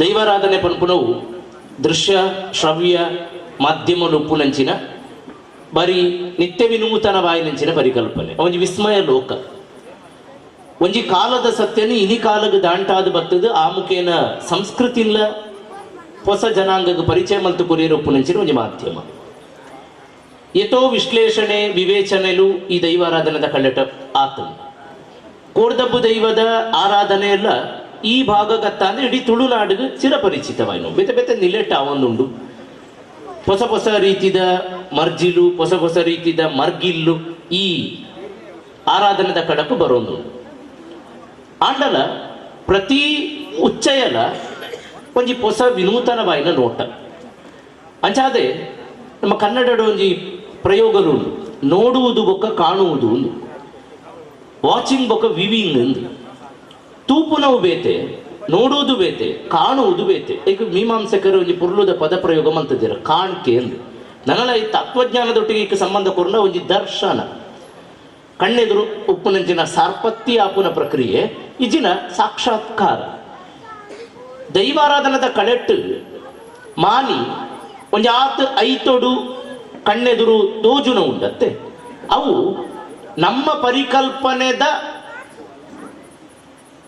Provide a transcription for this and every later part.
ದೈವಾರಾಧನೆ ಪನ್ಪುನವು ದೃಶ್ಯ ಶ್ರವ್ಯ ಮಾಧ್ಯಮ ಉಪ್ಪುನಂಚಿನ ಬರಿ ನಿತ್ಯ ವಿನೂತನ ಬಾಯಿನಂಚಿನ ಪರಿಕಲ್ಪನೆ. ಒಂಜಿ ವಿಸ್ಮಯ ಲೋಕ. ಒಂಜಿ ಕಾಲದ ಸತ್ಯನ ಇನಿ ಕಾಲಗ ದಾಂಟಾದ ಬತ್ತದು ಆ ಮುಖೇನ ಸಂಸ್ಕೃತಿಲ್ಲ ಹೊಸ ಜನಾಂಗಕ್ಕೆ ಪರಿಚಯ ಮಲ್ತು ಕೊರಿಯರ್ ಉಪ್ಪುನಂಚಿನ ಒಂಜಿ ಮಾಧ್ಯಮ. ಏತೋ ವಿಶ್ಲೇಷಣೆ ವಿವೇಚನೆಲು ಈ ದೈವಾರಾಧನೆದ ಕಳ್ಳಟ ಆತನ ಕೋಡ್ದಬ್ಬು ದೈವದ ಆರಾಧನೆ ಎಲ್ಲ ಈ ಭಾಗಗತ್ತ ಅಂದ್ರೆ ಇಡೀ ತುಳುನಾಡಿಗೆ ಚಿರಪರಿಚಿತವಾಯಿನು. ಬೇತೆ ಬೇತೆ ನಿಲೆಟ್ ಆವೊಂದುಂಡು. ಹೊಸ ಹೊಸ ರೀತಿದ ಮರ್ಜಿಲು, ಹೊಸ ಹೊಸ ರೀತಿದ ಮರ್ಗಿಲ್ಲು ಈ ಆರಾಧನೆದ ಕಡಕು ಬರೋಂದುಂಡು. ಆಂಡಲ ಪ್ರತಿ ಉಚ್ಚಯಲ ಒಂಜಿ ಹೊಸ ವಿನೂತನವಾಯಿನ ನೋಟ. ಅಂಚಾದೆ ನಮ್ಮ ಕನ್ನಡದ ಒಂಜಿ ಪ್ರಯೋಗಲು ಉಂಡು, ನೋಡುವುದು ಬೊಕ್ಕ ಕಾಣುವುದು ಒಂದು, ವಾಚಿಂಗ್ ಬೊಕ್ಕ ವಿವಿಂಗ್ ಅಂದು. ತೂಪುನವು ಬೇತೆ, ನೋಡುವುದು ಬೇತೆ, ಕಾಣುವುದು ಬೇತೆ. ಈಗ ಮೀಮಾಂಸಕರು ಒಂಜಿ ಪುರ್ಲುದ ಪದ ಪ್ರಯೋಗ ಮಂತಿದ್ದೀರ, ಕಾಣ್ಕೆ ಅಂದು. ನನಲ ಈ ತತ್ವಜ್ಞಾನದೊಟ್ಟಿಗೆ ಈಗ ಸಂಬಂಧ ಕೊರ್ನ ಒಂಜಿ ದರ್ಶನ, ಕಣ್ಣೆದುರು ಉಪ್ಪುನಂಚಿನ ಸಾರ್ಪತ್ತಿ ಆಪುನ ಪ್ರಕ್ರಿಯೆ ಇಜಿನ ಸಾಕ್ಷಾತ್ಕಾರ. ದೈವಾರಾಧನದ ಕಳೆಟ್ಟು ಮಾನಿ ಒಂಜಿ ಆತ್ ಐತೊಡು ಕಣ್ಣೆದುರು ತೋಜುನ ಉಂಡತ್ತೆ. ಅವು ನಮ್ಮ ಪರಿಕಲ್ಪನೆದ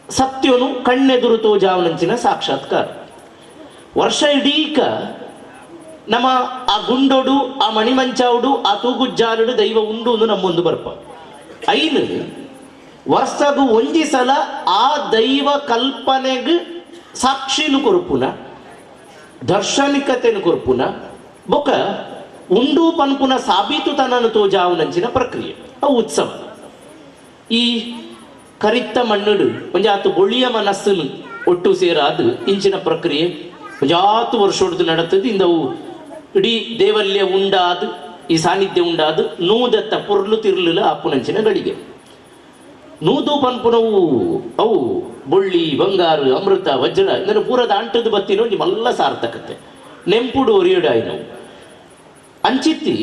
ಸತ್ಯನು ಕಣ್ಣೆದುರು ತೋಜಾವನಂಚಿನ ಸಾಕ್ಷಾತ್ಕಾರ. ವರ್ಷ ಇಡೀಕ ನಮ್ಮ ಆ ಗುಂಡೊಡು, ಆ ಮಣಿಮಂಚಾವುಡು, ಆ ತೂಗುಜ್ಜಾಲುಡು ದೈವ ಉಂಡು ಅಂದು ನಮ್ಮೊಂದು ಬರ್ಪ. ಐನು ವರ್ಷಗು ಒಂಜಿ ಸಲ ಆ ದೈವ ಕಲ್ಪನೆಗ್ ಸಾಕ್ಷಿನು ಕೊರ್ಪುನ, ದರ್ಶನಿಕತೆನು ಕೊರ್ಪುನ, ಬೊಕ ಉಂಡು ಪನ್ಪುನ ಸಾಬೀತು ತನನು ತೋಜಾವುನಂಚಿನ ಪ್ರಕ್ರಿಯೆ ಅವು ಉತ್ಸವ. ಈ ಕರಿತ್ತ ಮಣ್ಣುಡು ಒಂಜಾತು ಬೊಳಿಯ ಮನಸ್ಸನ್ನು ಒಟ್ಟು ಸೇರಾದು ಇಂಚಿನ ಪ್ರಕ್ರಿಯೆ ಒಂಜಾತು ವರ್ಷೊಡ್ದು ನಡತದೆ. ಇಂದವು ಇಡೀ ದೇವಲ್ಯ ಉಂಡಾದು, ಈ ಸಾನ್ನಿಧ್ಯ ಉಂಡಾದು ನೂದತ್ತ ಪೊರ್ಲು ತಿರ್ಲು ಆಪುನಂಚಿನ ಗಳಿಗೆ. ನೂದು ಪನ್ಪುನವು ಅವು ಬೊಳ್ಳಿ, ಬಂಗಾರು, ಅಮೃತ, ವಜ್ರ ಇದನ್ನು ಪೂರ ದಾಂಟದ ಬತ್ತಿನ ಒಂಜಿ ಮಲ್ಲ ಸಾರ್ಥಕತೆ ನೆಂಪುಡು ಒರಿಯಡಾಯಿನವು. ಅಂಚಿತ್ತಿ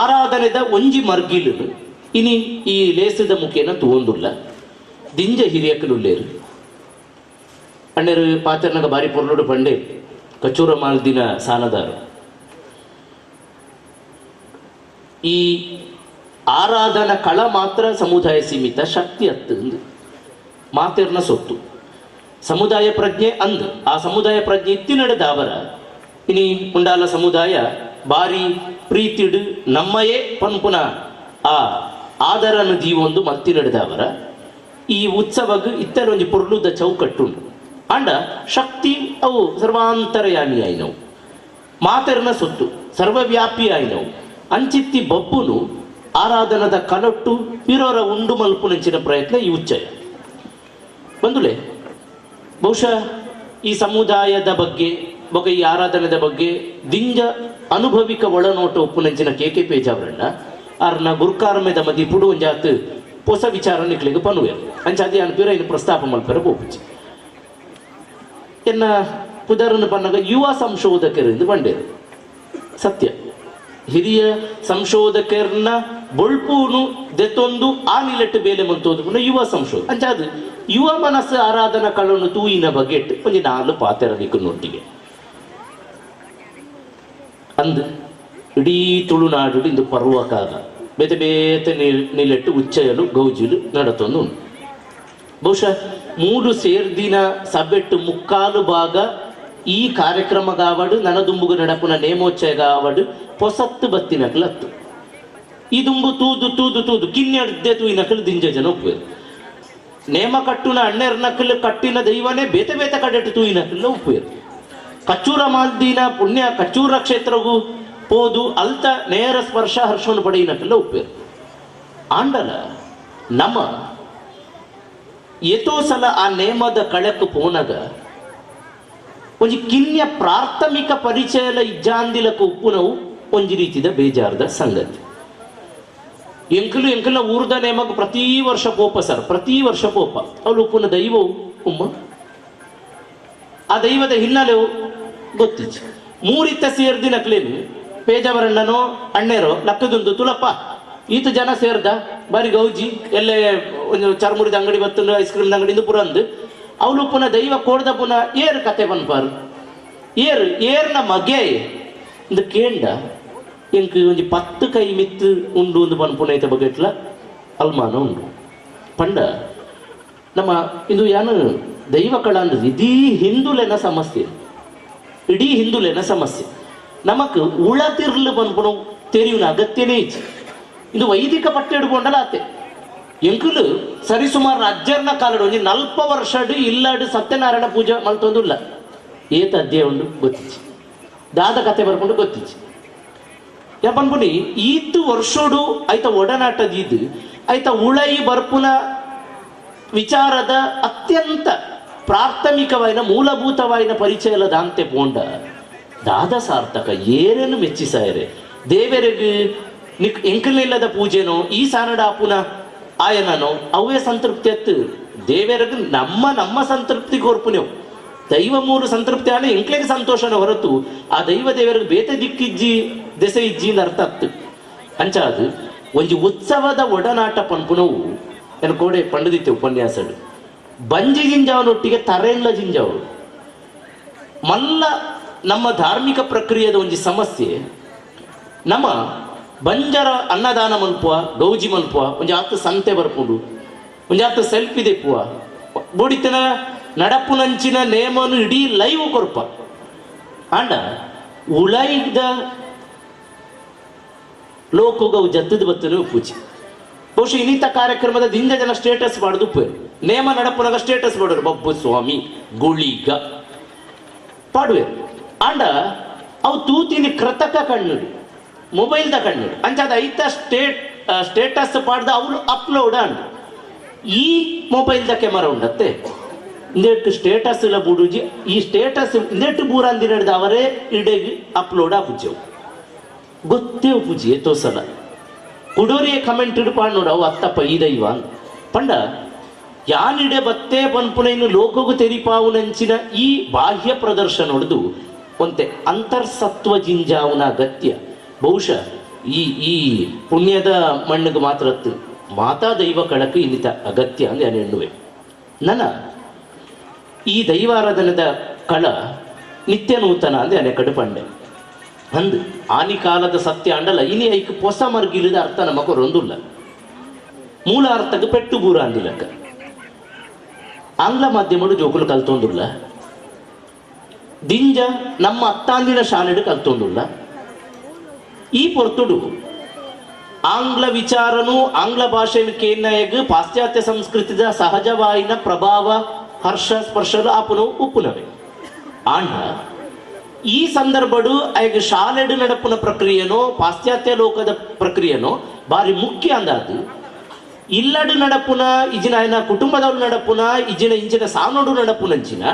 ಆರಾಧನೆದ ಒಂಜಿ ಮರ್ಗಿಲು ಇನಿ ಈ ಲೇಸದ ಮುಖೇನ ತೂವೊಂದುಲ್ಲ. ದಿಂಜ ಹಿರಿಯಕಲುಲ್ಲೇರು. ಅಣ್ಣರು ಪಾತ್ರನಗ ಬಾರಿ ಪೊರ್ಲುಡು ಪಂಡೆ, ಕಚೂರ ಮಾಲ್ದಿನ ಸಾನದಾರು. ಈ ಆರಾಧನಾ ಕಳ ಮಾತ್ರ ಸಮುದಾಯ ಸೀಮಿತ ಶಕ್ತಿ ಅತ್ತು. ಮಾತೆರ್ನ ಸೊತ್ತು ಸಮುದಾಯ ಪ್ರಜ್ಞೆ ಅಂದ್. ಆ ಸಮುದಾಯ ಪ್ರಜ್ಞೆ ಇತ್ತಿನಡೆದಾವರ ಇನಿ ಉಂಡಾಲ ಸಮುದಾಯ ಬಾರಿ ಪ್ರೀತಿಡು ನಮ್ಮಯೇ ಪನ್ಪುನ ಆ ಆದರನು ದೀವೊಂದು ಮಲ್ತಿನಡೆದಾವರ ಈ ಉತ್ಸವಗ್ ಇತ್ತರ ಒಂಜಿ ಪೊರ್ಲುದ ಚೌಕಟ್ಟುಂಡು. ಅಂಡ ಶಕ್ತಿ ಅವು ಸರ್ವಾಂತರಯಾಮಿ ಆಯ್ನವು, ಮಾತೆರ್ನ ಸೊತ್ತು, ಸರ್ವವ್ಯಾಪಿ ಆಯ್ನವು. ಅಂಚಿತ್ತಿ ಬಬ್ಬುನು ಆರಾಧನದ ಕಲೊಟ್ಟು ಪಿರೋರ ಉಂಡು ಮಲ್ಪುನಂಚಿನ ಪ್ರಯತ್ನ ಈ ಉಚ್ಚಯ. ಬಂದುಲೆ, ಬಹುಶಃ ಈ ಸಮುದಾಯದ ಬಗ್ಗೆ ಬೊಕ ಈ ಆರಾಧನೆದ ಬಗ್ಗೆ ದಿಂಜ ಅನುಭವಿಕ ಒಳನೋಟ ಉಪ್ಪುನಂಚಿನ ಕೆ ಕೆ ಪೇಜಾವರಣ್ಣ ಅರ್ನ ಗುರ್ಕಾರ್ಮೆದ ಮದಿಪುಡು ಒಂಜಾತ್ ಹೊಸ ವಿಚಾರ ನಿಕ್ಲೆಗ್ ಪನುವೆರ್. ಅಂಚಾದಿ ಅನ್ಪಿರ ಇನ್ನು ಪ್ರಸ್ತಾಪ ಮಲ್ಪೆರ ಪೋಪುಚಿ. ಎನ್ನ ಪುದರನ್ನು ಪನ್ನಗ ಯುವ ಸಂಶೋಧಕರು ಎಂದು ಪಂಡೇರು. ಸತ್ಯ, ಹಿರಿಯ ಸಂಶೋಧಕರ್ನ ಬೊಳ್ಪೂನು ದೆತ್ತೊಂದು ಆ ನಿಲೆಟ್ಟು ಬೇಲೆ ಮಂತೋದು ಪುನಃ ಯುವ ಸಂಶೋಧ. ಅಂಚಾದು ಯುವ ಮನಸ್ಸು ಆರಾಧನಾ ಕಳನ್ನು ತೂಯಿನ ಬಗೆಟ್ ಒಂಜಿ ನಾಲು ಪಾತೆರದಿಕ್ಕು ನೊಟ್ಟಿಗೆ ಅಂದ್. ಇಡೀ ತುಳುನಾಡು ಇಂದು ಪರ್ವಕಾಲ, ಬೇತೆ ಬೇತೆ ನಿಲೆಟ್ಟು ಉಚ್ಚಯಲು ಗೌಜಿಲು ನಡತೊಂದು ಉಂಟು. ಬಹುಶಃ ಮೂಡು ಸೇರ್ದಿನ ಸಬೆಟ್ಟು ಮುಕ್ಕಾಲು ಭಾಗ ಈ ಕಾರ್ಯಕ್ರಮಗಾವಡು, ನನದುಂಬುಗು ನಡಪುನ ನೇಮೋಚ್ಚಯಗಾವಡು ಪೊಸತ್ತು ಬತ್ತಿನಕ್ಲತ್ತು. ಈ ದುಂಬು ತೂದು ತೂದು ತೂದು ಕಿನ್ಯಡ್ದೆ ತೂಯಿನಕಲು ದಿಂಜ ಜನ ಒಪ್ಪುವೆರು. ನೇಮ ಕಟ್ಟುನ ಅಣ್ಣೆರ್ನಕಲು ಕಟ್ಟಿನ ದೈವನೇ ಬೇತೆ ಬೇತೆ ಕಡೆಟ್ಟು ತೂಯಿನಕಲ್ಲ ಒಪ್ಪುವೆರು. ಕಚ್ಚೂರ ಮಾಲ್ದಿನ ಪುಣ್ಯ ಕಚ್ಚೂರ ಕ್ಷೇತ್ರಗೂ ಪೋದು ಅಲ್ತ ನೇರ ಸ್ಪರ್ಶ ಹರ್ಷವನ್ನು ಪಡೆಯಿನಕಲ್ಲ ಒಪ್ಪುವೆರು. ಆಂಡಲ ನಮ್ಮ ಏತೋ ಸಲ ಆ ನೇಮದ ಕಳಕು ಪೋನಗ ಒಂಜಿ ಕಿನ್ಯ ಪ್ರಾಥಮಿಕ ಪರಿಚಯಲ ಇಜ್ಜಾಂದಿಲಕ ಉಪ್ಪುನವು ಒಂಜಿ ರೀತಿದ ಬೇಜಾರದ ಸಂಗತಿ. ಎಂಕಲು ಎಂಕಲ್ನ ಊರ್ದ ನೇಮಕ್ ಪ್ರತಿ ವರ್ಷ ಪೋಪ ಸರ್, ಪ್ರತಿ ವರ್ಷ ಪೋಪ. ಅವಳು ಉಪ್ಪುನ ದೈವವು ಉಮ್ಮ, ಆ ದೈವದ ಹಿನ್ನೆಲೆ ಗೊತ್ತಿಚ್ಚು. ಮೂರಿತ್ತ ಸೇರ್ದಿನಕ್ಲೇನು ಪೇಜವರಣ್ಣನೋ ಅಣ್ಣೇರೋ ಲಕ್ಕದೊಂದು ತುಲಪ್ಪ ಈತ ಜನ ಸೇರ್ದ ಬಾರಿ ಗೌಜಿ. ಎಲ್ಲೇ ಒಂದು ಚರ್ಮುರಿದ ಅಂಗಡಿ ಬತ್ತಂದು, ಐಸ್ ಕ್ರೀಮ್ ಅಂಗಡಿಯಿಂದ ಪುರಂದು ಅವಳು ಪುನಃ ದೈವ ಕೋಡ್ದ ಪುನಃ ಏರು ಕತೆ ಪನ್ಪಾರು ಏರು ಏರ್ನ ಮಗೆ ಇಂದು ಕೇಂಡ ಎಂಕ್ ಒಂಜಿ 10 ಕೈ ಮಿತ್ತು ಉಂಡು ಒಂದು ಪನ್ಪುನ ಐತ ಬಗೆಟ್ಲ ಅಲ್ಮಾನ ಉಂಡು. ಪಂಡ ನಮ್ಮ ಇದು ಯಾನು ದೈವ ಕಳ ಅಂದ್ರೆ ಇಡೀ ಹಿಂದುಲೆನ ಸಮಸ್ಯೆ, ಇಡೀ ಹಿಂದುಲೆನ ಸಮಸ್ಯೆ. ನಮಕ್ ಉಳತಿರ್ಲು ಪನ್ಪುನ ತೆರಿಯುನ ಅಗತ್ಯನೇ ಇಜ್ಜಿ. ಇದು ವೈದಿಕ ಪಟ್ಟ ಹಿಡ್ಕೊಂಡಲ್ಲ ಆತೆ ಎಂಕುಲು ಸರಿಸುಮಾರು ಅಜ್ಜರ್ನ ಕಾಲಡು ಒಂಜಿ 40 ವರ್ಷಡು ಇಲ್ಲಾಡು ಸತ್ಯನಾರಾಯಣ ಪೂಜೆ ಮಲ್ತೊಂದುಲ್ಲ. ಏತ ಅಧ್ಯಾಯ ಉಂಡು ಗೊತ್ತಿಚ್ಚಿ, ದಾದ ಕತೆ ಬರ್ಕೊಂಡು ಗೊತ್ತಿಚ್ಚಿ. ಯಪನ್ಪುನಿ ಈತ್ ವರ್ಷೋಡು ಐತ ಒಡನಾಟದ ಇದು ಐತ ಉಳೈ ಬರ್ಪುನ ವಿಚಾರದ ಅತ್ಯಂತ ಪ್ರಾಥಮಿಕವಾಯಿನ ಮೂಲಭೂತವಾಯಿನ ಪರಿಚಯಲ ದಾಂತೆ ಪೋಂಡ ದಾದ ಸಾರ್ಥಕ ಏರೇನು ಮೆಚ್ಚಿಸಾಯರೆ ದೇವರಿಗೆ ನಿಕ್ ಎಂಕಲಿಲ್ಲದ ಪೂಜೆನೋ ಈ ಸಾನಡ ಆಪುನ ಆಯನನೋ ಅವೇ ಸಂತೃಪ್ತಿ ಅತ್ತು. ದೇವರಿಗೆ ನಮ್ಮ ನಮ್ಮ ಸಂತೃಪ್ತಿ ಕೋರ್ಪುನೆವು ದೈವ ಮೂರು ಸಂತೃಪ್ತಿ ಆನೆ ಎಂಕ್ಲೆಗೆ ಸಂತೋಷನ ಹೊರತು ಆ ದೈವ ದೇವರಿಗೆ ಬೇತೆ ದಿಕ್ಕಿಜ್ಜಿ ದೆಸೆ ಇಜ್ಜಿ ಅಂತ ಅರ್ಥ ಅತ್ತು. ಅಂಚಾದು ಒಂಜಿ ಉತ್ಸವದ ಒಡನಾಟ ಪನ್ಪುನವು ನಾನು ಕೋಡೆ ಪಂಡದಿತ್ತೆ ಉಪನ್ಯಾಸಡು ಬಂಜಿ ಜಿಂಜಾವನೊಟ್ಟಿಗೆ ತರೆಲ್ಲ ಜಿಂಜಾವು ಮಲ್ಲ ನಮ್ಮ ಧಾರ್ಮಿಕ ಪ್ರಕ್ರಿಯೆದ ಒಂಜಿ ಸಮಸ್ಯೆ. ನಮ್ಮ ಬಂಜರ ಅನ್ನದಾನ ಮಲ್ಪುವ ಗೌಜಿ ಮಲ್ಪುವ ಒಂಜಿ ಆತು ಸಂತೆ ಬರ್ಪುಂಡು ಒಂಜಿ ಆತು ಸೆಲ್ಫಿ ದೆಪ್ಪುವ ಬೋಡಿತನ ನಡಪುನಂಚಿನ ನೇಮನು ಇಡೀ ಲೈವ್ ಕೊರ್ಪ. ಆಂಡ ಉಳೈದ ಲೋಕುಗವು ಜತ್ತದ ಬತ್ತನು ಪೂಜೆ ಬಹುಶಃ ಇನ್ನಿತ ಕಾರ್ಯಕ್ರಮದ ದಿಂಜ ಜನ ಸ್ಟೇಟಸ್ ಮಾಡುದು ಉಪ್ಪು ನೇಮ ನಡಪುನಗ ಸ್ಟೇಟಸ್ ಮಾಡೋರು ಬಬ್ಬು ಸ್ವಾಮಿ ಗುಳಿಗ ಪಾಡುವೆ. ಆಂಡ ಅವು ತೂತಿನಿ ಕೃತಕ ಕಣ್ಣುಡು ಮೊಬೈಲ್ದ ಕಣ್ಣುಡು ಅಂಚಾದ ಐತ ಸ್ಟೇಟಸ್ ಪಾಡ್ದ ಅವ್ರು ಅಪ್ಲೋಡ್ ಅಂಡ್ ಈ ಮೊಬೈಲ್ದ ಕ್ಯಾಮರಾ ಉಂಡತ್ತೆ ಇಂದೆಟ್ಟು ಸ್ಟೇಟಸ್ ಇಲ್ಲ ಬುಡುಜಿ ಈ ಸ್ಟೇಟಸ್ ಇಂದೆಟ್ಟು ಬೂರಂದಿನಡ್ದ ಅವರೇ ಇಡೆಗೆ ಅಪ್ಲೋಡ್ ಆಪುಜೆವು ಗೊತ್ತೇ ಪೂಜೆ ಏತೋ ಸಲ ಕುಡೋರಿಯ ಕಮೆಂಟ್ ಇಡು ನೋಡು ಅವು ಅತ್ತಪ್ಪ ಈ ದೈವ ಅಂದ್. ಪಂಡ ಯಾನಿಡೆ ಬತ್ತೇ ಪನ್ಪುನ ಇನ್ನು ಲೋಕಗು ತೆರಿಪಾವುನಂಚಿನ ಈ ಬಾಹ್ಯ ಪ್ರದರ್ಶನ ಹೊಡೆದು ಒಂತೆ ಅಂತರ್ಸತ್ವ ಜಿಂಜಾವುನ ಅಗತ್ಯ. ಬಹುಶಃ ಈ ಈ ಪುಣ್ಯದ ಮಣ್ಣಿಗೆ ಮಾತ್ರ ಮಾತಾ ದೈವ ಕಳಕು ಇನ್ನಿತ ಅಗತ್ಯ ಅಂದೆ ನಾನು ಎಣ್ಣುವೆ. ನನ್ನ ಈ ದೈವಾರಾಧನದ ಕಳ ನಿತ್ಯ ನೂತನ ಅಂದೆ ಅನೆ ಕಡು ಪಂಡೆ ಅಂದು ಆನಿ ಕಾಲದ ಸತ್ಯ ಅಂಡಲ್ಲ ಇನಿ ಐಕ್ ಪೊಸ ಮರ್ಗಿಲಿದ ಅರ್ಥ ನಮಕ ರೊಂದುಲ್ಲ ಮೂಲ ಅರ್ಥಕ್ಕೆ ಪೆಟ್ಟು ಬೂರ ಅಂದಿಲಕ್ಕ. ಆಂಗ್ಲ ಮಾಧ್ಯಮಡು ಜೋಕುಲು ಕಲ್ತೊಂದುಲ್ಲ ದಿಂಜ ನಮ್ಮ ಅತ್ತಾಂದಿನ ಶಾಲೆಡು ಕಲ್ತೊಂದುಲ್ಲ. ಈ ಪೊರ್ತುಡು ಆಂಗ್ಲ ವಿಚಾರನು ಆಂಗ್ಲ ಭಾಷೆಯನ್ನು ಕೇನ್ನಯಗ್ ಪಾಶ್ಚಾತ್ಯ ಸಂಸ್ಕೃತಿದ ಸಹಜವಾಯಿನ ಪ್ರಭಾವ ಹರ್ಷ ಸ್ಪರ್ಶಲು ಆಪುನು ಉಪ್ಪುನವೆ. ಆಂಡ ಈ ಸಂದರ್ಭಡು ಐಗ ಶಾಲೆಡು ನಡಪುನ ಪ್ರಕ್ರಿಯೆನೋ ಪಾಶ್ಚಾತ್ಯ ಲೋಕದ ಪ್ರಕ್ರಿಯೆನೋ ಬಾರಿ ಮುಖ್ಯ ಅಂದಾದು ಇಲ್ಲಡು ನಡಪುನ ಇಜಿನ ಆಯನ ಕುಟುಂಬದವ್ರು ನಡಪುನ ಇಜಿನ ಇಂಚಿನ ಸಾನೋಡು ನಡಪುನಂಚಿನ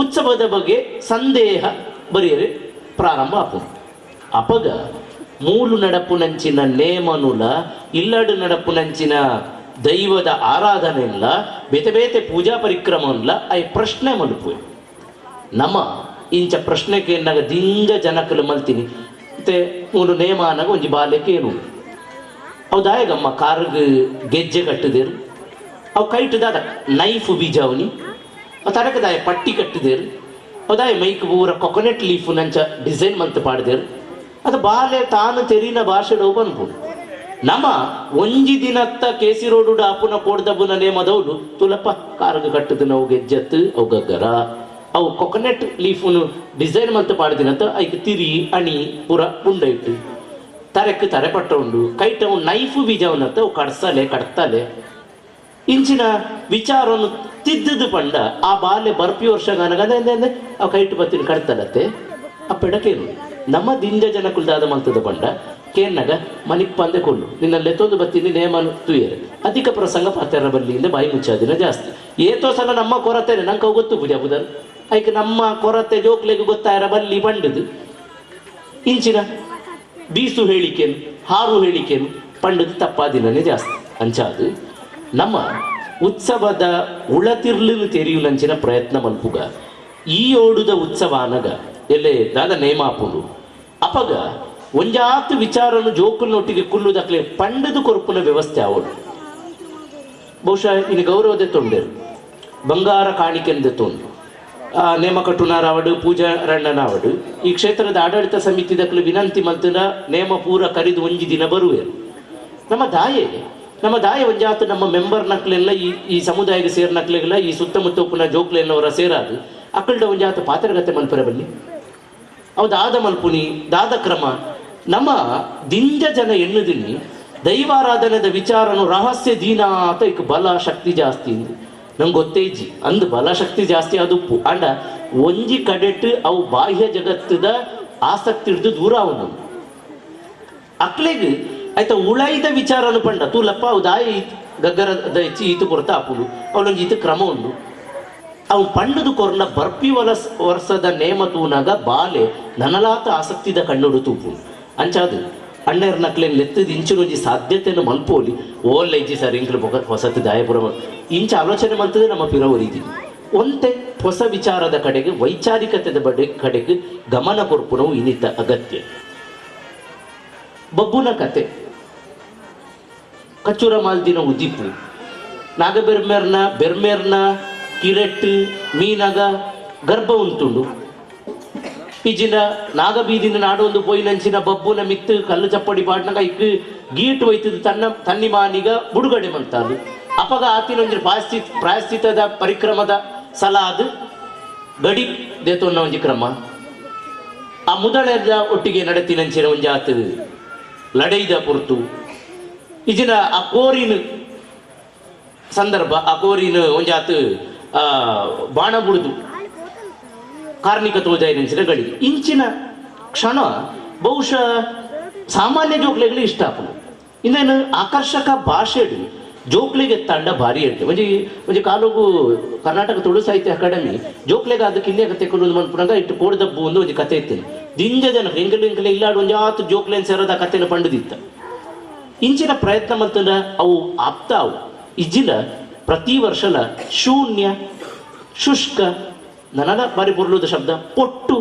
ಉತ್ಸವದ ಬಗ್ಗೆ ಸಂದೇಹ ಬರೆಯರೆ ಪ್ರಾರಂಭ ಆಪುನು. ಅಪಗ ಮೂಲು ನಡಪುನಂಚಿನ ನೇಮನುಲ ಇಲ್ಲಡು ನಡಪುನಂಚಿನ ದೈವದ ಆರಾಧನೆ ಇಲ್ಲ ಬೇತೆ ಬೇತೆ ಪೂಜಾ ಪರಿಕ್ರಮ I ಪ್ರಶ್ನೆ ಮಲ್ಪುವೆ. ನಮ್ಮ ಇಂಚ ಪ್ರಶ್ನೆ ಕೇನ್ನಾಗ ದಿಂಜ ಜನಕಲು ಮಲ್ತೀನಿ ಮತ್ತೆ ಮೂಲು ನೇಮ ಅನ್ನಾಗ ಒಂಜಿ ಬಾಲ್ಯಕ್ಕೆ ಕೇನು ಅವು ದಾಯಗಮ್ಮ ಕಾರ್ಗ್ ಗೆಜ್ಜೆ ಕಟ್ಟುದೇರು ಅವು ಕೈಟುದಾದ ನೈಫ್ ಬೀಜಾವನಿ ಅವು ತರಕದಾಯ ಪಟ್ಟಿ ಕಟ್ಟಿದೇರು ಅವು ಮೈಕ್ ಪೂರ ಕೊಕೊನೆಟ್ ಲೀಫ್ ನಂಚ ಡಿಸೈನ್ ಮಂತ್ ಪಾಡ್ದೇರು ಅದು ಬಾಲೆ ತಾನು ತೆರಿನ ಭಾಷೆ ಪನ್ಪುಂಡು. ನಮ್ಮ ಒಂಜಿ ದಿನತ್ತ ಕೇಸಿ ರೋಡು ಆಪುನ ಕೋಡ್ದಬ್ಬುನ ನೇಮದೌಲು ತುಲಪ್ಪ ಕಾರ್ಗ್ ಕಟ್ಟುದು ನಾವು ಗೆಜ್ಜತ್ತು ಅವು ಗಗ್ಗರ ಅವು ಕೊಕೊನೆಟ್ ಲೀಫುನು ಡಿಸೈನ್ ಮಂತ್ ಪಾಡ್ದಿನತ್ತ ಐಕ್ ತಿರಿ ಅಣಿ ಪೂರ ಉಂಡೈಟು ತರೆಕ್ ತರೆ ಪಟ್ಟ ಉಂಡು ಕೈಟ ನೈಫ್ ಬೀಜವನ್ನತ್ತ ಅವು ಕಡ್ಸಲೆ ಕಡ್ತಲೆ ಇಂಚಿನ ವಿಚಾರವನ್ನು ತಿದ್ದದು ಪಂಡ ಆ ಬಾಲೆ ಬರ್ಪಿ ವರ್ಷ ಅದೇ ಅವು ಕೈಟು ಬತ್ತಿನ ಕಡ್ತಲತ್ತೆ ಆ ಪೆಡಕೇನು ನಮ್ಮ ದಿಂಜ ಜನ ಕುಲ್ದಾದ ಮಂತದ ಪಂಡ ಕೇನ್ನಗ ಮನಿಪ್ಪಂದೆ ಕೊಲ್ಲು ನಿನ್ನಲ್ಲಿ ಎತ್ತೊಂದು ಬತ್ತೀನಿ ನೇಮನು ತುಯರೆ ಅಧಿಕ ಪ್ರಸಂಗ ಪಾತೆರ ಬಲ್ಲಿಯಿಂದ ಬಾಯಿ ಮುಚ್ಚಾದಿನ ಜಾಸ್ತಿ ಏತೋ ಸಲ ನಮ್ಮ ಕೊರತೆ ನಂಗೆ ಗೊತ್ತು ಪೂಜಾ ಬುಧನ್ ಐಕ್ ನಮ್ಮ ಕೊರತೆ ಜೋಕ್ಲೆಗ್ ಗೊತ್ತಾಯರ ಬಲ್ಲಿ ಪಂಡದು ಇಂಚಿನ ಬೀಸು ಹೇಳಿಕೆನು ಹಾರು ಹೇಳಿಕೆನು ಪಂಡದು ತಪ್ಪಾದಿನನೇ ಜಾಸ್ತಿ. ಅಂಚಾದು ನಮ್ಮ ಉತ್ಸವದ ಉಳತಿರ್ಲು ತೆರಿಯುನಂಚಿನ ಪ್ರಯತ್ನ ಮಲ್ಪುಗ ಈ ಓಡುದ ಉತ್ಸವ ಅನಗ ಎಲ್ಲೆ ದಾದ ನೇಮಾಪುಂಡು ಅಪಗ ಒಂಜಾತು ವಿಚಾರನು ಜೋಕುಲ್ನೊಟ್ಟಿಗೆ ಕುಲ್ಲುದಕ್ಲೆ ಪಂಡದು ಕೊರ್ಪುನ ವ್ಯವಸ್ಥೆ ಅವಳು. ಬಹುಶಃ ಇನ್ನು ಗೌರವದೆ ತೊಂಡೇರು ಬಂಗಾರ ಕಾಣಿಕೆಂದು ತೋಂದು ನೇಮ ಕಟ್ಟುನಾರಾವಡು ಪೂಜಾ ರಣ್ಣನಾವಡು ಈ ಕ್ಷೇತ್ರದ ಆಡಳಿತ ಸಮಿತಿ ದಕ್ಕಲು ವಿನಂತಿ ಮಲ್ತನ ನೇಮ ಪೂರ ಕರಿದು ಒಂಜಿ ದಿನ ಬರುವೆರು. ನಮ್ಮ ದಾಯೆ, ನಮ್ಮ ದಾಯ ಒಂಜಾತ ನಮ್ಮ ಮೆಂಬರ್ ನಕ್ಲೆಲ್ಲ, ಈ ಈ ಸಮುದಾಯಕ್ಕೆ ಸೇರ್ ನಕ್ಲೆಲ್ಲ, ಈ ಸುತ್ತಮುತ್ತ ಉಪ್ಪುನ ಜೋಕ್ಲೆನ್ನವರ ಸೇರಾದು ಅಕ್ಕಲ್ಡ ಒಂಜಾತ ಪಾತ್ರಗತೆ ಮಲ್ಪರ ಬಲ್ಲಿ. ಅವು ದಾದ ಮಲ್ಪುನಿ, ದಾದ ಕ್ರಮ. ನಮ್ಮ ದಿಂಜ ಜನ ಎಣ್ಣುದಿನಿ ದೈವಾರಾಧನೆದ ವಿಚಾರನು ರಹಸ್ಯ ದೀನಾತ ಇಕ್ ಬಲ ಶಕ್ತಿ ಜಾಸ್ತಿ ಇಂದು ನಂಗೆ ಗೊತ್ತೇ ಇಜ್ಜಿ. ಅಂದ್ ಬಲ ಶಕ್ತಿ ಜಾಸ್ತಿ ಆದುಪ್ಪು ಅಂಡ ಒಂಜಿ ಕಡೆಟ್ ಅವು ಬಾಹ್ಯ ಜಗತ್ತದ ಆಸಕ್ತಿ ಹಿಡಿದು ದೂರ ಅವನು ಅಕ್ಲೆಗ್ ಆಯ್ತ ಉಳೈದ ವಿಚಾರನು ಪಂಡ ತೂಲಪ್ಪ ಅವು ದಾಯಿ ಗಗ್ಗರದ ಹೆಚ್ಚಿ ಈತು ಕೊರ್ತ ಆಪುನು, ಅವಳೊಂಜಿ ಈತು ಕ್ರಮ ಉಂಡು. ಅವು ಪಂಡದು ಕೊರ್ನ ಬರ್ಪಿ ವರ್ಷದ ನೇಮ ತೂನಾಗ ಬಾಲೆ ನನಲಾತ ಆಸಕ್ತಿದ ಕಣ್ಣುಡು ತೂಪುನು. ಅಂಚಾದು ಅಣ್ಣರ್ ನಕ್ಲೆನ್ ಲೆತ್ತದ ಇಂಚಿನೊಂಜಿ ಸಾಧ್ಯತೆಯನ್ನು ಮಲ್ಪೋಲಿ. ಓಲ್ಲ ಇಜ್ಜಿ ಸರ್, ಇಂಕ್ಲು ಬೊಕ ಹೊಸತು ದಾಯಪುರ ಇಂಚ ಆಲೋಚನೆ ಮಲ್ತದೆ. ನಮ್ಮ ಪಿರವರಿದಿ ಒಂತೆ ಹೊಸ ವಿಚಾರದ ಕಡೆಗೆ, ವೈಚಾರಿಕತೆದ ಬಡೆ ಕಡೆಗೆ ಗಮನ ಕೊರ್ಪುನವು ಇನ್ನಿತ ಅಗತ್ಯ. ಬಬ್ಬುನ ಕತೆ, ಕಚ್ಚುರ ಮಾಲ್ದಿನ ಉದಿಪು, ನಾಗಬೆರ್ಮೇರ್ನ ಬೆರ್ಮೇರ್ನ ಕಿರೆಟ್ ಮೀನಗ ಗರ್ಭ ಉಂಟುಂಡು. ಇಜಿನ ನಾಗಬೀದಿನ ನಾಡೊಂದು ಪೋಯಿನಂಚಿನ ಬಬ್ಬುನ ಮಿತ್ತು ಕಲ್ಲು ಚಪ್ಪಡಿ ಪಾಡ್ನಗ ಇಕ್ ಗೀಟು ಒಯ್ತದ ತನ್ನ ತನ್ನಿ ಮಾನಿಗ ಬುಡುಗಡೆ ಮಂತಾದು. ಅಪಗ ಆತಿನ ಒಂಜಿ ಪ್ರಾಯಶ್ಚಿತದ ಪರಿಕ್ರಮದ ಸಲಾದ್ ಗಡಿ ದೇತೊನ್ನ ಒಂಜಿ ಕ್ರಮ. ಆ ಮುದಳೆದ ಒಟ್ಟಿಗೆ ನಡತಿನಂಚಿನ ಒಂಜಾತ್ ಲಡೈದ ಪೊರ್ತು, ಇಜಿನ ಆ ಕೋರಿನ ಸಂದರ್ಭ, ಆ ಕೋರಿನ ಒಂಜಾತ್ ಬಾಣ ಬುಡುದು ಕಾರ್ಣಿಕ ತೋಜಾಯಿನಂಚಿನ ಗಳಿಗೆ ಇಂಚಿನ ಕ್ಷಣ ಬಹುಶಃ ಸಾಮಾನ್ಯ ಜೋಕ್ಲೆಗಳು ಇಷ್ಟ ಆಪುಂಡು. ಇನ್ನೇನು ಆಕರ್ಷಕ ಭಾಷೆಡು ಜೋಕ್ಲೆಗೆ ತಂಡ ಭಾರಿ ಎಡ್ಡೆ. ಒಂಜಿ ಒಂಜಿ ಕಾಲೋಗು ಕರ್ನಾಟಕ ತುಳು ಸಾಹಿತ್ಯ ಅಕಾಡೆಮಿ ಜೋಕ್ಲೆಗೆ ಅದಕ್ಕೆ ಕಿನ್ಯ ಕತೆ ಕೊಡೋದು ಮನ್ಪುನಾಗ ಇಟ್ಟು ಕೋಡ್ದಬ್ಬು ಒಂದು ಒಂಜಿ ಕತೆ ಇತ್ತು. ದಿಂಜ ಜನ ಎಂಕಲ್ ಎಂಕಲ್ ಇಲ್ಲಾಡು ಒಂಜಿ ಆತು ಜೋಕ್ಲೆನ್ ಸೇರೋದ ಕತೆನ ಪಂಡದಿತ್ತ. ಇಂಚಿನ ಪ್ರಯತ್ನ ಮಲ್ತಂಡ ಅವು ಆಪ್ತ ಅವು. ಇಜ್ಜಿನ ಪ್ರತಿ ವರ್ಷಲ ಶೂನ್ಯ, ಶುಷ್ಕ, ನನನ ಬಾರಿ ಬೊರ್ಲುದ ಶಬ್ದ ಪೊಟ್ಟು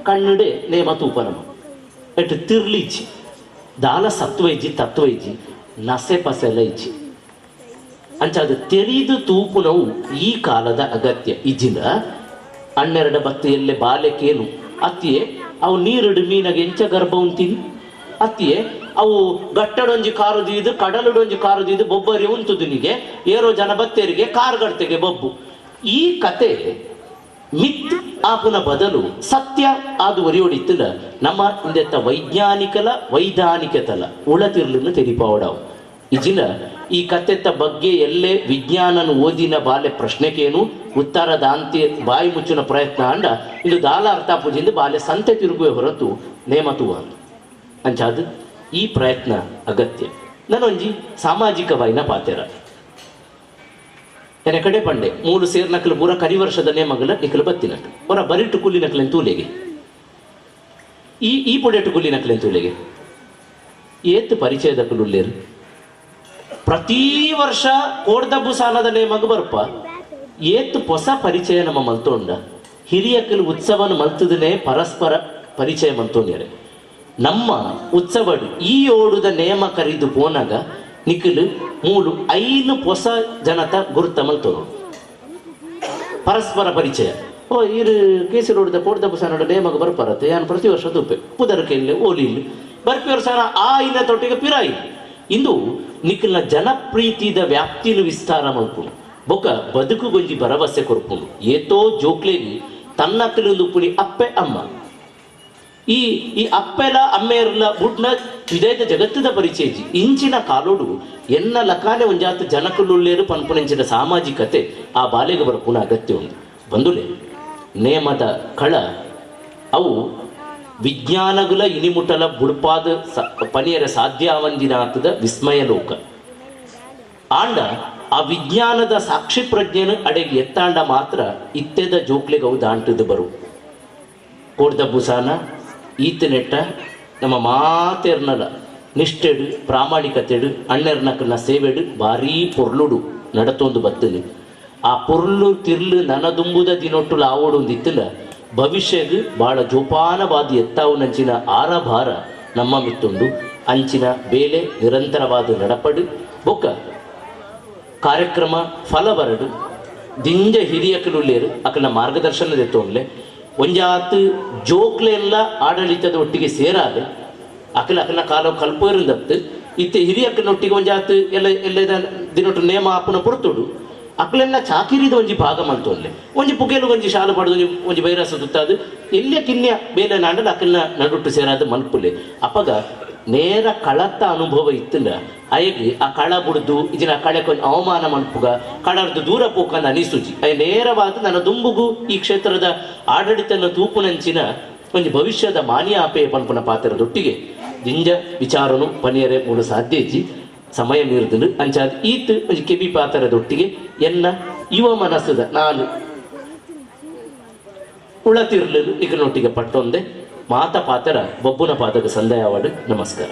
ಕಣ್ಣುಡೆ ನೇಮ ತೂಪ ನಮ. ಎಟ್ಟು ತಿರ್ಲಿಜ್ಜಿ, ದಾಲ ಸತ್ವ ಇಜ್ಜಿ, ತತ್ವ ಇಜ್ಜಿ, ನಸೆ ಪಸೆಲ ಇಜ್ಜಿ. ಅಂಚಾದ ತೆರಿದು ತೂಪುನವು ಈ ಕಾಲದ ಅಗತ್ಯ. ಇಜ್ಜಿನ ಅಣ್ಣೆರಡ ಬತ್ತು ಎಲ್ಲೆ ಬಾಲೆಕೇನು ಅತ್ತಿಯೇ, ಅವು ನೀರುಡು ಮೀನಗೆ ಎಂಚ ಗರ್ಭ ಉಂತೀನಿ ಅತ್ತಿಯೇ, ಅವು ಗಟ್ಟಡೊಂಜಿ ಕಾರು ದೀದು ಕಡಲುಡೊಂಜಿ ಕಾರು ದೀದು ಬೊಬ್ಬರಿ ಉಂತುದುನಿಗೆ, ಏರೋ ಜನ ಬತ್ತೇರಿಗೆ ಕಾರ್ ಗಡ್ತೆಗೆ ಬೊಬ್ಬು. ಈ ಕತೆ ಮಿತ್ ಆಪುನ ಬದಲು ಸತ್ಯ ಆದು ಒರಿಯೊಡಿತ್ತಲ ನಮ್ಮ ಇಂದೆತ್ತ ವೈಜ್ಞಾನಿಕಲ ವೈಧಾನಿಕತಲ ಉಳತಿರ್ಲನ್ನು ತೆರಿಪಾವಡವು. ಇಜಿನ ಈ ಕತೆತ್ತ ಬಗ್ಗೆ ಎಲ್ಲೇ ವಿಜ್ಞಾನನು ಓದಿನ ಬಾಲೆ ಪ್ರಶ್ನೆಕೇನು ಉತ್ತರ ದಾಂತಿ ಬಾಯಿ ಮುಚ್ಚುನ ಪ್ರಯತ್ನ ಅಂಡ ಇದು ದಾಲ ಅರ್ಥ ಪೂಜಿಂದ ಬಾಲೆ ಸಂತೆ ತಿರುಗುವೆ ಹೊರತು ನೇಮತುವ ಅಂಚಾದ ಈ ಪ್ರಯತ್ನ ಅಗತ್ಯ. ನಾನೊಂಜಿ ಸಾಮಾಜಿಕ ವಾಯಿನ ಪಾತೆರ ಎನ ಕಡೆ ಪಂಡೆ ಮೂರು ಸೇರ್ ನಕಲು ಪೂರ ಕರಿ ವರ್ಷದ ನೇಮಗಲ ನಿಕಲು ಬತ್ತಿನಕ್ಲು ಹೊರ ಬರಿಟು ಕೂಲಿ ನಕಲೆನ್ ತೂಲೆಗೆ, ಈ ಈ ಪೊಡೆಟು ಕೂಲಿ ನಕಲೆನ್ ತೂಲೆಗೆ ಏತ್ ಪರಿಚಯದ ಉಲ್ಲೇರು. ಪ್ರತಿ ವರ್ಷ ಕೋಡ್ದಬ್ಬು ಸಾಲದ ನೇಮಗ ಬರ್ಪ, ಏತ್ ಹೊಸ ಪರಿಚಯ ನಮ್ಮ ಮಲ್ತೊಂಡ. ಹಿರಿಯಕಲು ಉತ್ಸವನ ಮಲ್ತದನೆ ಪರಸ್ಪರ ಪರಿಚಯ ಮಲ್ತೊಂಡ್ಯಾರೆ. ನಮ್ಮ ಉತ್ಸವಡು ಈ ಓಡುದ ನೇಮ ಕರಿದು ಪೋನಾಗ ನಿಖಲು ಮೂಲು ಐನು ಹೊಸ ಜನತ ಗುರುತ ಮಲ್ತೋನು, ಪರಸ್ಪರ ಪರಿಚಯ. ಓ ಇರು ಕೇಸರಿ ರೋಡ್ದ ಕೋಡ್ದಬ್ಬು ಸಾನೋಡ ನೇಮಗ ಬರ್ಪಾರತ್ತೆ, ಯಾನು ಪ್ರತಿ ವರ್ಷ ತುಪ್ಪೆ ಪುದರ್ಕೆಲ್ಲಿ ಓಲಿ ಇಲ್ಲಿ ಬರ್ಪಿಯವರು ಸಾನ ಆ ಇನ್ನ ತೊಟ್ಟಿಗೆ ಪಿರಾಯಿ. ಇಂದು ನಿಖಲ್ನ ಜನಪ್ರೀತಿದ ವ್ಯಾಪ್ತಿಲು ವಿಸ್ತಾರ ಮಲ್ಪುಂಡು, ಬೊಕ್ಕ ಬದುಕು ಗೊಂಜಿ ಭರವಸೆ ಕೊರ್ಪುಂಡು. ಏತೋ ಜೋಕ್ಲೇಗಿ ತನ್ನ ಉಪ್ಪುನಿ ಅಪ್ಪೆ ಅಮ್ಮ, ಈ ಈ ಅಪ್ಪೆಲ ಅಮ್ಮೇರ್ಲ ಬುಡ್ನ ವಿಧೇಯದ ಜಗತ್ತದ ಪರಿಚಯಜಿ. ಇಂಚಿನ ಕಾಲೋಡು ಎನ್ನ ಲಕಾನೆ ಒಂಜಾತ ಜನಕುಲುಲ್ಲೇರು ಪನ್ಪುನೆಂಚಿನ ಸಾಮಾಜಿಕತೆ ಆ ಬಾಲೆಗೆ ಬರಪುನ ಅಗತ್ಯ ಉಂಡು. ಬಂದುಲೆ, ನೇಮದ ಕಳ ಅವು ವಿಜ್ಞಾನಗುಲ ಇನಿಮುಟಲ ಬುಡ್ಪಾದ ಪನಿಯರ ಸಾಧ್ಯ ಆವಂದಿನಾತದ ವಿಸ್ಮಯ ಲೋಕ. ಆಂಡ ಆ ವಿಜ್ಞಾನದ ಸಾಕ್ಷಿ ಪ್ರಜ್ಞೆನು ಅಡೆಗೆ ಎತ್ತಾಂಡ ಮಾತ್ರ ಇತ್ತೆದ ಜೋಕ್ಲೆಗೆ ಅವು ದಾಂಟದು ಬರು. ಕೋಡ್ದ ಬುಸಾನ ಈತನೆಟ್ಟ ನಮ್ಮ ಮಾತೆರ್ನಲ ನಿಷ್ಠೆಡು, ಪ್ರಾಮಾಣಿಕತೆಡು, ಅಣ್ಣೆರ್ನಕಲ್ನ ಸೇವೆಡು ಭಾರೀ ಪೊರ್ಲುಡು ನಡತೊಂದು ಬತ್ತನು. ಆ ಪೊರ್ಲು ತಿರ್ಲು ನನದುಂಬುದ ದಿನೊಟ್ಟು ಲಾವೋಡು ಒಂದಿತ್ತಲ ಭವಿಷ್ಯಗ್ ಬಾಳ ಜೋಪಾನವಾದ ಎತ್ತಾವು ನಂಚಿನ ಆರಭಾರ ನಮ್ಮ ಮಿತ್ತುಂಡು. ಅಂಚಿನ ಬೇಲೆ ನಿರಂತರವಾದ ನಡಪಡು, ಬೊಕ್ಕ ಕಾರ್ಯಕ್ರಮ ಫಲ ಬರಡು. ದಿಂಜ ಹಿರಿಯಕುಲುಲ್ಲೇರು ಅಕಲ್ನ ಮಾರ್ಗದರ್ಶನ ದೆತ್ತೊನ್ಲೆ. ಒಂಜಾತ್ ಜೋಕ್ಲೆಲ್ಲ ಆಡಳಿತದ ಒಟ್ಟಿಗೆ ಸೇರಾದೆ ಅಕಲ್ ಅಕಲ್ನ ಕಾಲ ಕಲ್ಪೋರಿಂದತ್ತು. ಇತ್ತೆ ಹಿರಿಯಕ್ಕನೊಟ್ಟಿಗೆ ಒಂಜಾತ್ ಎಲ್ಲ ಎಲ್ಲ ದಿನೊಟ್ಟು ನೇಮ ಆಪುನ ಪೊರ್ತುಡು ಅಕ್ಲೆಲ್ಲ ಚಾಕಿರಿದ ಒಂಜಿ ಭಾಗ ಮಲ್ತೊನ್ಲೆ. ಒಂಜಿ ಪುಗೆಲು ಒಂಜಿ ಶಾಲು ಪಡೆದು ಒಂಜಿ ಒಂಜಿ ಬೈರಾಸ ತುತ್ತಾದು ಎಲ್ಯ ಕಿನ್ಯ ಬೇಲೆ ನಾಂಡಲ ಅಕಲ್ನ ನಡುಟ್ಟು ಸೇರಾದ ಮಲ್ಪುಲೆ. ಅಪಗ ನೇರ ಕಳತ್ತ ಅನುಭವ ಇತ್ತಂಡ ಅಯಗ್ ಆ ಕಳ ಬುಡ್ದು ಇಜಿನ ಕಳೆ ಕೊಂಚ ಅವಮಾನ ಮಲ್ಪುಗ, ಕಳರ್ದು ದೂರ ಪೋಕಂದ ಅನಿಸುಜಿ. ಅಯ ನೇರವಾದ ನನ್ನ ದುಂಬುಗು ಈ ಕ್ಷೇತ್ರದ ಆಡಳಿತನ ತೂಪುನಂಚಿನ ಒಂಜಿ ಭವಿಷ್ಯದ ಮಾನ್ಯ ಆಪೆ ಪನ್ಪುನ ಪಾತ್ರದೊಟ್ಟಿಗೆ ದಿಂಜ ವಿಚಾರನು ಪನಿಯರೆ ಮೂಲ ಸಾಧ್ಯ ಇಜ್ಜಿ, ಸಮಯ ಮೀರ್ದುಂಡು. ಅಂಚಾದ್ ಈತ್ ಒಂಜಿ ಕೆಬಿ ಪಾತ್ರದೊಟ್ಟಿಗೆ ಎನ್ನ ಯುವ ಮನಸ್ಸದ ನಾನು ಉಳತಿರ್ಲು ಇಕನೊಟ್ಟಿಗೆ ಪಟ್ಟೊಂದೆ ಮಾತ ಪಾತ್ರ ಬೊಬ್ಬುನ ಪಾದಕ ಸಂದಯಾವಡು. ನಮಸ್ಕಾರ.